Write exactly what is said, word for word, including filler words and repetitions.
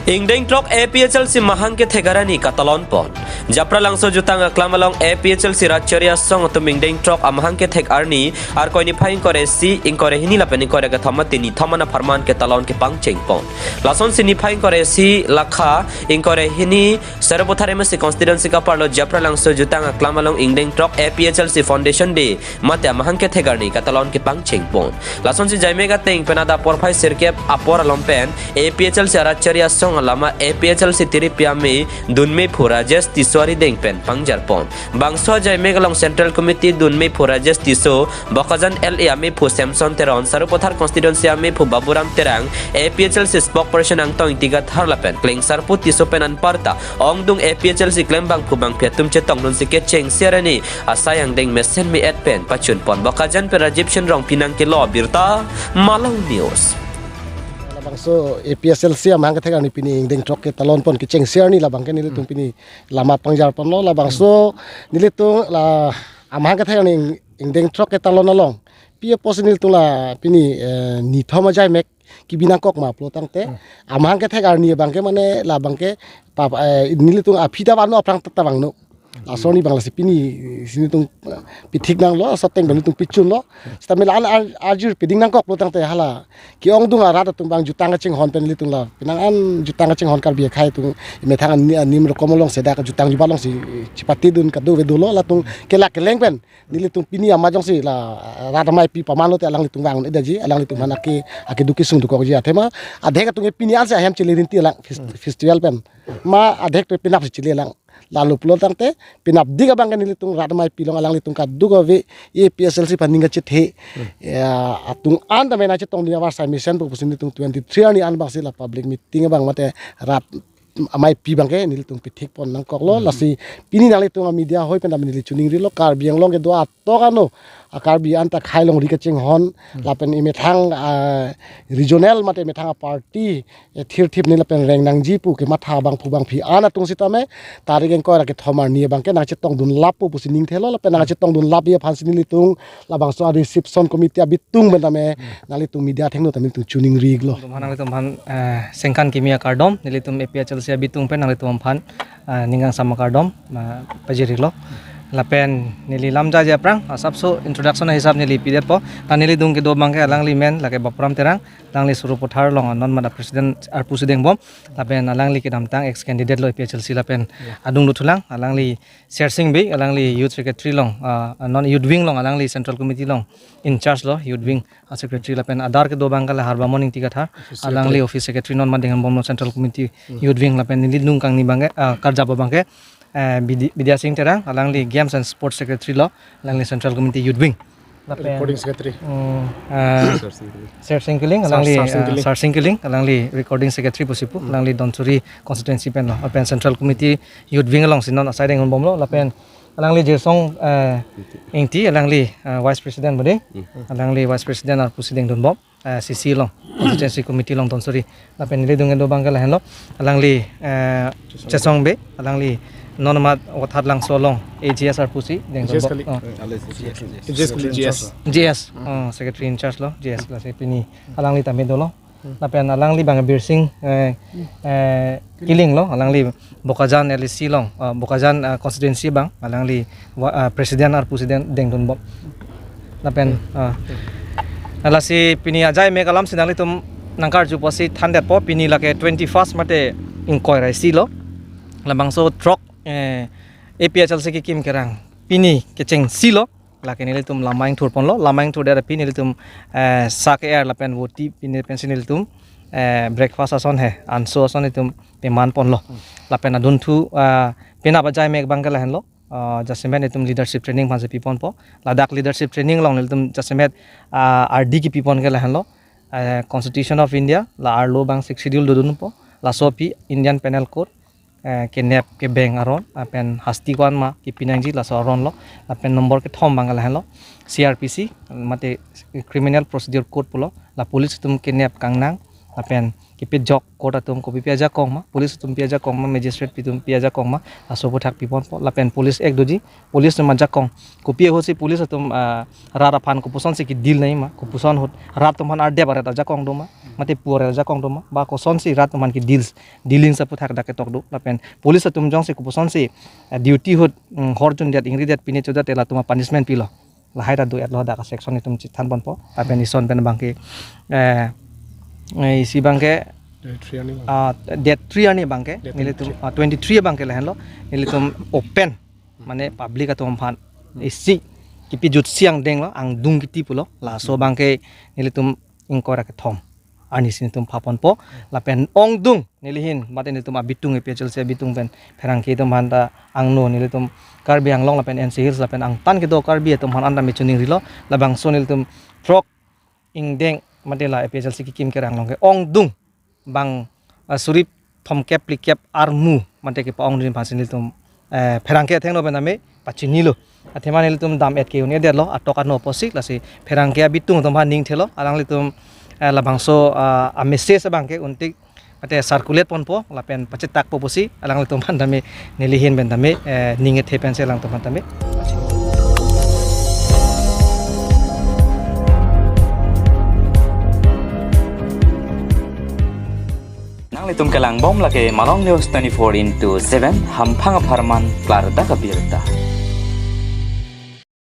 Ingdeng throk A P H L C mahang kethek arni katalon pon. Japralangso jutang aklam along A P H L C rat chari asong atum ingdeng throk amahang kethek arni Arkoi niphai ingkoi ra isi, ingkoi ra hini lapen ingkoi ra kethom mate nithom an apharman ketalon kepangcheng pon. Lasonsi niphai ingkoi ra isi lakha ingkoi ra hini Sarupathar M A C constituency kaparlo Japralangso jutang aklam along ingdeng throk A P H L C Foundation Day mate amahang kethek arni katalon kepangcheng pon. Lasonsi jaimek ateng pen adap porphai sirkep apor along pen A P H L C arat chari asong alama A P H L C tiripi ame dunmephu Rajesh Tisso arideng pen pangjar pon. Bangso jaimek along Central Committee dunmephu Rajesh Tisso, Bokajan L A amephu Samson Teron, Sarupathar constituency amephu Baburam Terang, A P H L C spokesperson Angtong Ingti Kathar lapen klengsarpo Tisso pen anparta ongdung A P H L C klembangphu bangphi atum chetongdunsi kechengsi arni asai angdeng mesen me-et pen pachun pon. Bokajan pen Rajiv Shen Rongpi nangkelo, birta Malong News. Labangso A P H L C amahang kethek arni pini ingdeng throk ketalon pon kechengsi arni labang ke nelitum pini lama pangjar ponlo. Labangso nelitum la amahang kethek arni ing-, ingdeng throk ketalon along pi apotsi nelitum la pini, eh, nithom ajaimek kebi nangkok ma pulo tangte, amahang kethek arni abang ke mane labang ke pap, eh, nelitum aphi ta vangno, aphrang ta vangno. Laso arni abang lasi pini, eh, si nelitum, eh, pithik nanglo, laso ateng abang nelitum pichunlo. Seta mela an ar-, arjur piding nangkok pulo tangte hala ke-ongdung arat atum abang jutang kachinghon pen nelitum la penang an jutang kachinghon Karbi akhei atum methang an ni-, anim rokom along sedak jutang juba alongsi chipatidun kadokave dolo, latum kelak keleng pen nelitum pini ama jongsi la rat ameipi pamanlote alanglitum vang-un-edetji, alanglitum aphan ake, akeduk kesung dokokji athema adhek atum ke pini ansi ahem chele rinti lang fes-, festival pen. Ma adhek atum penapsi chele lang. Lalo pulo tangte penapdik abang ke nelitum rat ameipi along alanglitum kadokave A P H L C aphan ning kachethe, ya, atum an tame nangchetongdun avarsai mesenpo pusi nelitum twenty-three arni an abangsi la public meeting abang mate rat ameipi abang ke nelitum pithik pon nangkoklo. Lasi pini nanglitum a-media hoi pen tame neli choningrilo, Karbi Anglong kedo atok ano a-Karbi anta khei longri kachinghon lapen emethang, ah, regional mate emethang a-party, eh, thirthip ni lapen reng nangji pu kematha bangphu bangphi an atum sitame tarik ingkoi ra kethom arni abang ke nangchetongdun lappo pusi ningthelo lapen nangchetongdun lapji aphansi nelitum labangso a-reception committee abitung pen tame nanglitum media athengno tame nelitum choningrilo. Nelitum aphan, nelitum aphan, eh, sengkan kimi akardom, nelitum A P H L C abitung pen nanglitum aphan, eh, ning kangsam akardom, eh, pajirlo. Lapen neli lamjaje aphrang, asapso introduction ahisap neli pidetpo. Ta neli adung kedo abang ke alangli men, lake Baburam Terang, alangli Sarupathar along non mada president arpusi dengbom. Lapen alangli kedamtang ex candidate lo A P H L C lapen adung dothulang, alangli Sersing Bey, alangli youth secretary along, ah, non youth wing along, alangli central committee along in charge lo, youth wing a-secretary lapen adar kedo abang ke la Harbamon Ingti Kathar, office secretary, alangli office secretary non mada dengbomlo central committee youth wing lapen neli adung kangni abang ke, ah, karjap abang ke, eh, Bidi-, Bidya Sing Terang, alangli games and sports secretary lo, alangli central committee youth wing. Lapen recording secretary. Hmm, eh, Sar Singkiling. Sar Singkiling, Sar-, alangli, Sar eh, Singkiling. Sar Singkiling, alangli recording secretary pusi pu, alangli Dhansiri constituency pen lo. Lapen central committee youth wing alongsi non asai dengbomlo. Lapen alangli Jirsong, eh, Ingti, alangli, eh, vice president bodi. Alangli vice president arpusi dengdunbom, eh, C C along, constituency committee along Dhansiri. Lapen neli adung kedo abang ke lahenlo. Alangli, eh, Chesong Bey, alangli non amat Vothatlangso along A G S arpusi dengdunbom. G S kali. Oh. G S kali, G S. G S, oh, secretary in charge lo, G S lasi pini alangli tame dolo. Lapen alangli abang Birsing, eh, eh, Killing lo, alangli Bokajan L A C along, eh, Bokajan, eh, constituency abang, alangli wa-, eh, president arpusi deng-, dengdunbom. Lapen, ah. Lasi pini ajaimek alamsi nanglitum nangkarju apotsi thandetpo, pini lake twenty-first mate ingkoi ra isi lo. Labangso throk, eh, A P H L C kekim kerang pini kechengsi lo. Lake nelitum lama ingthur ponlo, lama ingthurdet aphi nelitum, eh, sak er lapen voti pine pensi nelitum, eh, breakfast ason he, anso ason nelitum peman ponlo. Lapen adunthu, eh, penap ajaimek abang ke lahenlo, eh, jasemet nelitum leadership training aphansi piponpo. Ladak leadership training along nelitum jasemet, eh, ardi kepipon ke lahenlo, eh, Constitution of India, la arlo abang Sixth Schedule dodunpo, laso aphi Indian Penal Code, eh, kenep kebeng aron, lapen hasti ko-an ma kepi nangji laso aron lo, lapen nombor kethom abang lahenlo, C R P C, mate Criminal Procedure Code pulo, la police atum kenep kangnang, lapen kepajok court atum kopi pi ajakong ma, police atum pi ajakong ma, magistrate pi atum pi ajakong ma, laso aphuthak piponpo, lapen Police Act doji, police atum ajakong, kopi ahutsi police atum, ah, rat aphan kopusonsi ke-deal nangji ma, kopuson ahut, rat atum aphan ardep aret ajakong do ma, mate pu-o rel jakong atum ba kosonsi rat atum aphan ke deals, dealings aphuthak dak ketok do, lapen police atum jongsi koposonsi, eh, duty ahut, mm, hor jundet, ingridet, pine chodet, latum punishment pilo. Lahai ta do-etlo dak section itum chethan ponpo. Lapen ison pen abangke, eh, eh, isi abangke, Date three arni bang. Ah, date three arni abangke, Date nelitum, twenty-three. Ah, twenty-three abangke lahenlo, nelitum open, mane public atum aphan isi kipijutsi angdenglo, angdung kiti pulo, laso abangke nelitum ingkoi ra kethom arnisi nelitum pha ponpo, lapen ongdung nelihin, mate nelitum abitung, A P H L C abitung pen pherangke atum aphan ta angno nelitum Karbi Anglong lapen N C Hills lapen angtan kedo Karbi atum aphan anta me chuning rilo, labangso nelitum throk ingdeng mate la A P H L C kekim kerang along ke ongdung bang, ah, suri thomkep phlikep armu mate kepa-ongdung aphansi nelitum, eh, pherangke athengno pen tame pachinilo. Athema nelitum dam-et ke un-edetlo, atok ano apotsi, lasi pherangke abitung atum aphan ning thelo, alanglitum, eh, labangso, ah, a-message abangke untik mate circulate ponpo, lapen pachetakpo pusi, alanglitum aphan tame nelihin pen tame, eh, ning ethe pensi alangtum aphan tame. Nanglitum kelang bom lake Malong News twenty-four into seven, hamphang apharman klardak abirta.